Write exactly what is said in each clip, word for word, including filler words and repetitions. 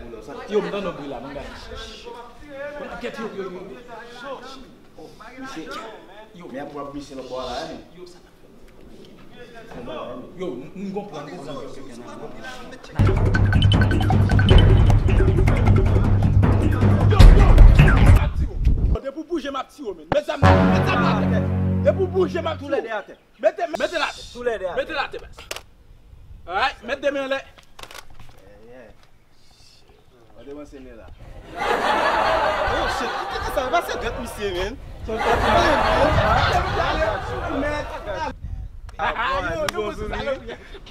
boulè, sa. Yo, m tande yon bri la, m gade. Kèt, yo, yo, yo. Misye, yo, men ap wè misye lòt bò la, wi. Yo, sa. Yo, m, m konprann, m konprann, m konprann, m konprann. Depi w bouje, m ap tiye w, men. Met zam nan, met zam nan atè. Depi w bouje, m ap tiye w. Mete, mete l atè. Mete l atè, baz. Alright, met de men anlè. Mande mwen se men la. Oh shit, ki te sa? Pa se dwèt misye, men. M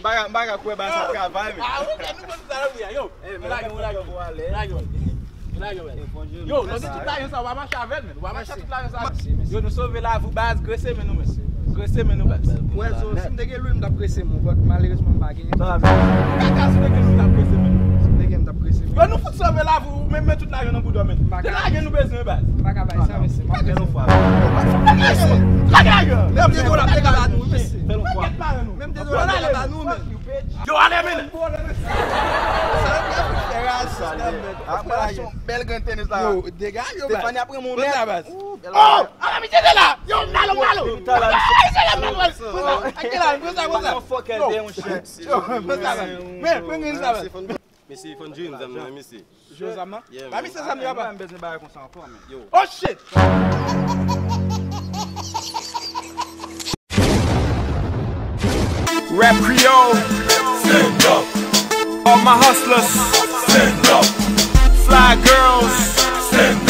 pa ka, m pa ka kwè ba sa travay, men. Ah, ok, nou bon sa la, yo. Lage, lage, lage. Lage, lage. Yo, lòt tout lajan sa, w a mache avè l, men. W a mache tout lajan sa. Yo, nou sove lavi w, baz, grese men nou, men. Grese men nou, baz. Wè, so, si m te gen lwil, m t ap grese men w, but malerezman, m pa gen. Kaka, si m te gen lwil, m t ap grese men nou. Si m te gen, m t ap grese men w. Yo, nou fout sove lavi w, men, men tout lajan nan bouda w, men. Se lajan nou bezwen, baz. M pa ka bay sa, mesye. Fè l yon fwa. Lage lajan. Menm de dola, m te ka ba nou, mesye. Fè l yon fwa. Menm de dola, m te ka ba nou, men. Yo, ale, men. Sa yo fè rasis nan, men. Apre la, se yon bèl grenn tenis la. Yo, degaje yo, baz. Stefani ap pran moun nèt. Konsa, baz. Oh, ala misye te la. Yo, m dalo, m dalo. Misye la, m dalo. Konsa, konsa, konsa, konsa. Yo, konsa, baz. Men, pran grenn sa, baz. Mesye, fò n jwenn zam nan, mesye. Jwenn zam nan? Yeah, man. Ba misye zam li, apa. M bezwen bagay konsa ankò, men. Yo. Oh, shit! Rap Kreyòl, stand up. All my hustlers, stand up. Fly girls, stand